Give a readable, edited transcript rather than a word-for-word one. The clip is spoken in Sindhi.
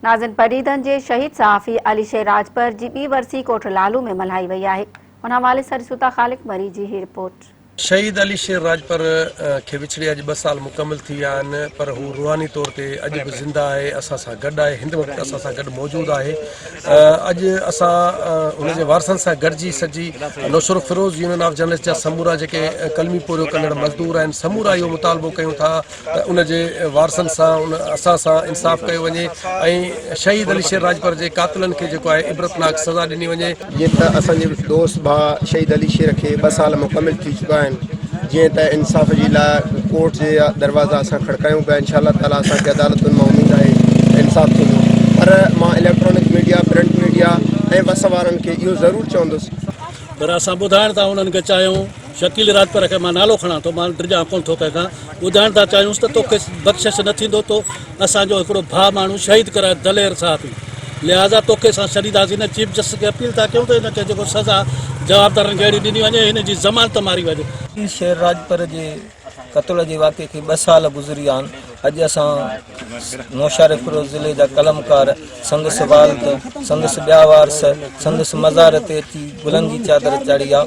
ناظم پريدن جي شهيد صحافي علي شير راڄپر جي ٻي ورسي ڪوٽ لالو ۾ ملهائي وئي آهي. ان حوالي سان ڏسون ٿا خالق مري جي هي رپورٽ. شهيد علي شير راڄپر کي وڇڙي اڄ ٻه سال مڪمل ٿي ويا آهن پر هو روحاني طور تي اڄ به زنده آهي اسان سان گڏ آهي هن وقت اسان سان گڏ موجود آهي اڄ اسان هن جي وارثن سان گڏجي سڄي نوشهروفيروز يونين آف جرنلسٽ جا سمورا جيڪي قلمي پورهيو ڪندڙ مزدور آهن سمورا اهو مطالبو ڪيون ٿا ته ان جي وارثن سان ان اسان سان انصاف ڪيو وڃي ۽ شهيد علي شير راڄپر جي قاتلن کي جيڪو آهي عبرتناڪ سزا ڏني وڃي. جيئن ته اسان جي دوست ڀاء شهيد علي شير کي ٻه سال مڪمل ٿي چڪا آهن جيئن ته انصاف جي لاء ڪورٽ جي دروازا اسان کڙڪايون پيا انشاء الله تعالي اسان کي عدالتن مان اميد آهي ته انصاف ٿيندو پر مان اليڪٽرانڪ ميڊيا پرنٽ ميڊيا ۽ وس وارن کي اهو ضرور چوندس پر اسان ٻڌائڻ ٿا انهن کي چاهيون شڪيل راڄپر کي مان نالو کڻان ٿو مان ڊڄان ڪونه ٿو ڪنهن کان ٻڌائڻ ٿا چاهيونس ته توکي بخشش نه ٿيندو تو اسان جو هڪڙو ڀاء ماڻهو شهيد ڪرايو دلير صحافي لهٰذا توکي اسان ڇڏينداسين نه چيف جسٽس کي اپيل ٿا ڪيون ته هن کي جيڪو سزا جوابدارن کي اهڙي ڏني وڃي هن جي ضمانت ماري وڃي. شير راڄپر جي قتل جي واقعي کي ٻه سال گذري ويا آهن اڄ اسان نوشهروفيروز ضلعي جا قلمڪار سندس والد سندس ٻيا وارث سندس مزار تي اچي گلن جي چادر چاڙهي آ.